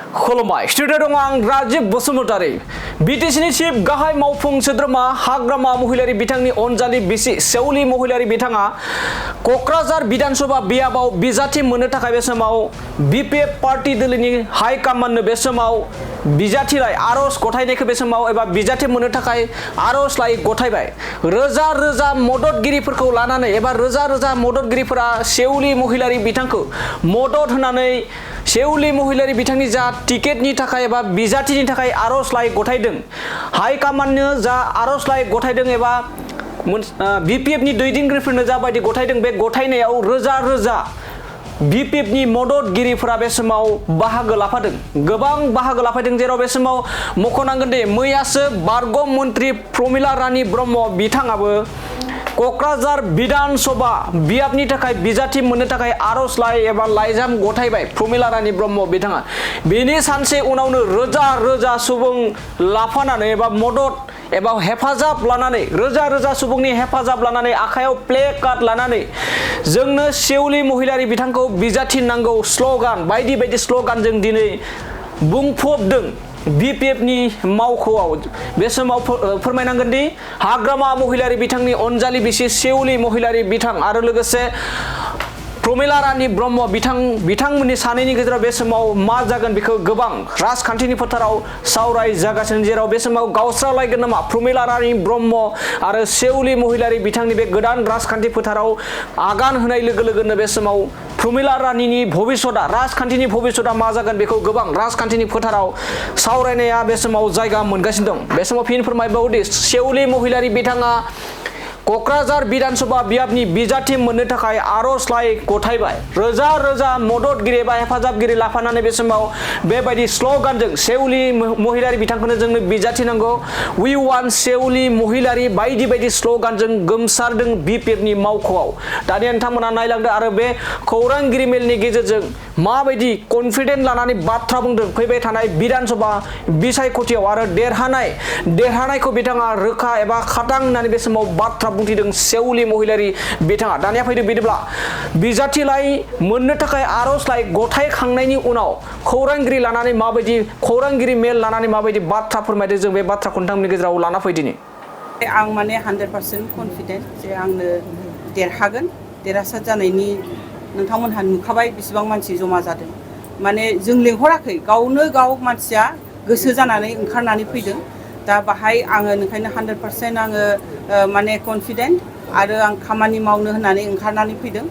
खुलुमबाय स्टुडियो दं आं राजीव बसुमतारी बिटिसिनि चिफ गाहाय मावफुं सोद्रोमा हाग्रामा महिलारी बिथांनि अनजालि बिसि सेउलि महिलारी बिथाङा कक्राझार विधानसभा बियाबाव बिजाथि मोननो थाखाय बे समाव बिपिएफ पार्टी दोलोनि हाइ कमान्डनो बे समाव बिजाथिलाय आरज गथायनायखौ बे समाव एबा बिजाथि मोननो थाखाय आरजलाय गथायबाय रोजा रोजा मददगिरिफोरखौ लानानै एबा रोजा रोजा मददगिरिफोरा सेउलि महिलारी बिथांखौ मदद होनानै सेउलि महिलारी बिथांनि जा टिकेटनि थाखाय एबा बिजाथिनि थाखाय आरजलाय गथायदों हाइ कमान्डनो जा आरजलाय गथायदों एबा बिपिएफनि दैदेनगिरिफोरनो जा बायदि गथायदों बे गथायनायाव रोजा रोजा बिपिएफनि मददगिरिफोरा बे समाव बाहागो लाफादों गोबां बाहागो लाफादों जेराव बे समाव मख'नांगोन दि मैयासो बारग' मन्त्रि प्रमिला रानी ब्रह्म बिथाङाबो कक्राझार विधानसभा बियाबनि थाखाय बिजाथि मोननो थाखाय आरजलाइ एबा लाइजाम गथायबाय प्रमिला रानी ब्रह्म बिथाङा बेनि सानसे उनावनो रोजा रोजा सुबुं लाफानानै एबा मदद एबा हेफाजाब लानानै रोजा रोजा सुबुंनि हेफाजाब लानानै आखायाव प्ले कार्ड लानानै जोंनो सेउलि महिलारी बिथांखौ बिजाथि नांगौ स्ल'गान बायदि बायदि स्ल'गानजों दिनै बुंफबदों बिपिएफनि मावख'आव बे समाव फोरमायनांगोन दि हाग्रामा महिलारी बिथांनि अनजालि बिसि सेउलि महिलारी बिथां आरो लोगोसे प्रमिला रानी ब्रह्म बिथांमोननि सानैनि गेजेराव बे समाव मा जागोन बेखौ गोबां राजखान्थिनि फोथाराव सावराय जागासिनो जेराव बे समाव गावस्रालायगोन नामा प्रमिला रानी ब्रह्म आरो सेउलि महिलारी बिथांनि बे गोदान राजखान्थि फोथाराव आगान होनाय लोगो लोगोनो बे समाव प्रमिला रानीनि भबिष्यता राजखान्थिनि भबिष्यता मा जागोन बेखौ गोबां राजखान्थिनि फोथाराव सावरायनाया बे समाव जायगा मोनगासिनो दं बे समाव फिन फोरमायबावदि सेउलि महिलारी बिथाङा कक्राझार विधानसभा बियाबनि बिजाथि मोननो थाखाय आरजलाइ गथायबाय रोजा रोजा मददगिरि एबा हेफाजाबगिरि लाफानानै बे समाव बेबायदि स्ल'गानजों सेउलि महिलारी बिथांखौनो जोंनो बिजाथि नांगौ वी वान्ट सेउलि महिलारी बायदि बायदि स्ल'गानजों गोमसारदों बिपिएफनि मावख'आव दानिया नोंथांमोना नायलांदों आरो बे खौरांगिरि मेलनि गेजेरजों माबायदि कनफिडेन्ट लानानै बाथ्रा बुंदों फैबाय थानाय विधानसभा बिसायख'थियाव आरो देरहानायखौ बिथाङा रोखा एबा खाटां होननानै बे समाव बाथ्रा बुंथिदों सेउलि महिलारी बिथाङा दानिया फैदो बिदिब्ला बिजाथिलाय मोननो थाखाय आरजलाइ गथायखांनायनि उनाव खौरांगिरि लानानै माबायदि खौरांगिरि मेल लानानै माबायदि बाथ्रा फोरमायदों जों बे बाथ्राखौ नोंथांमोननि गेजेराव लाना फैदिनि आं माने 100% कनफिडेन्ट जे आंनो देरहागोन देरहासार जानायनि नोंथांमोनहा नुखाबाय बेसेबां मानसि जमा जादों माने जों लेंहराखै गावनो गाव मानसिया गोसो जानानै ओंखारनानै फैदों दा बाहाय आङो नोंखायनो 100% आङो माने कनफिडेन्ट आरो आं खामानि मावनो होननानै ओंखारनानै फैदों